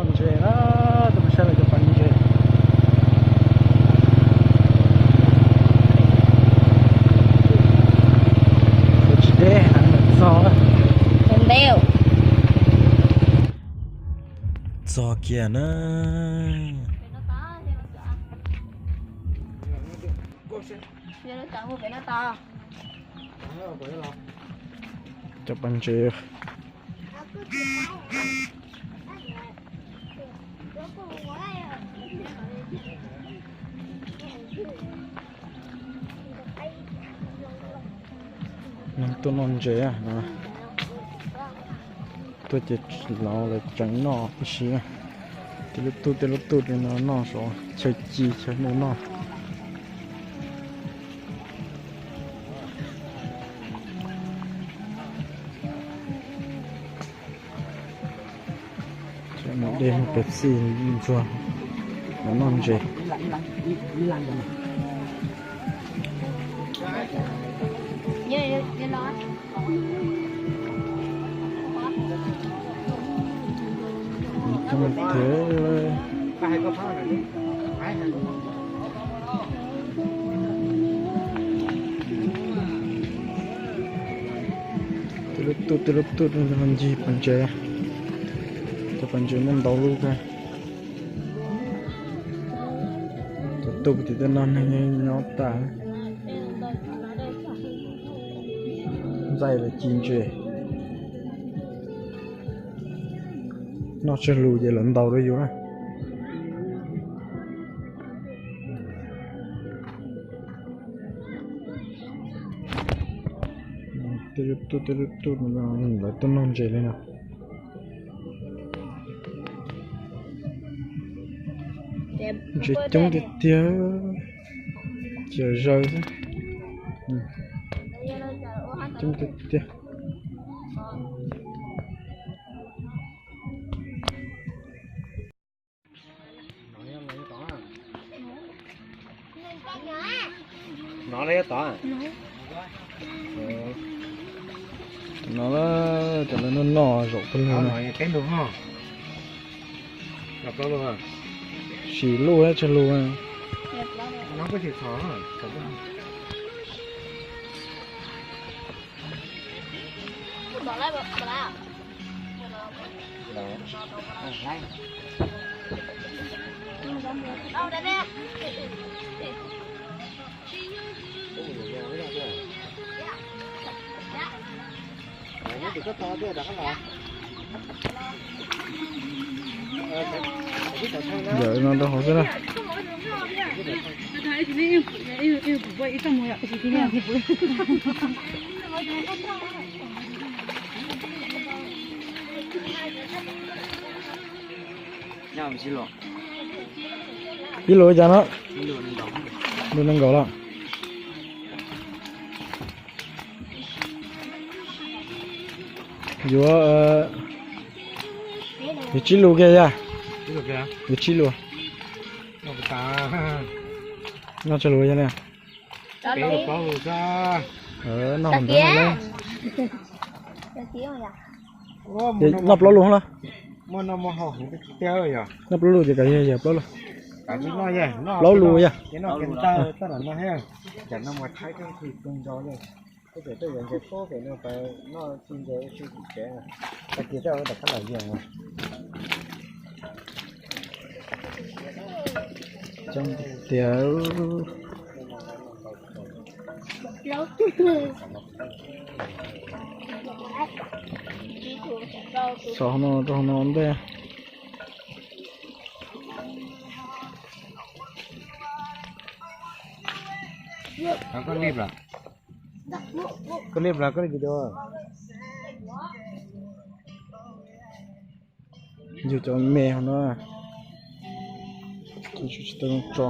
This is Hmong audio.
Ntses na, tuaj mus saib lawv cov pas ntses. Tsis deb heev, txog, txog kiag na. Cov pas ntses. Tuaj noj ntses no, tuaj ces los lawv tseem noj ib si. Tej lub tub tej lub tub li no noj saum chaw ci chaw noj. Mus de mus pem txij ntsuag los noj ntses. Coob tiag. Tej lub tub tej lub tub ncig pas ntses, cov pas ntses muaj ntau lub kawg. Cov tub tim tej no neeg nyob tas, ntxaij lawv ci ntses. Noj tsawg lus ces lawv ntaus rau yus na. Tej lub tub tej lub tub lawv tuaj noj ntses li no. Ntses coob tiag tiag, cia zaws xwb. Coob tiag tiag. No na, cov lawv noj noj zaum pawg lug na. Sis lub tsawg lug. Yawm no rau hauv xwb na. Ib lus li cas no? Lus nees nkaum los. Yuav, yuav tsib lus kiag yog? Yuav tsib lus. Noj tsawg lus yog li? Noj hauv ntawd. Noj plaub lus los? Noj plaub lus ces kav yog yog plaub lus. Plaub lus yog. Coob tiag. Tso no rau no ntej. Koj li plas, koj li video. Yug cov me hov no, tsis tau zoo tso.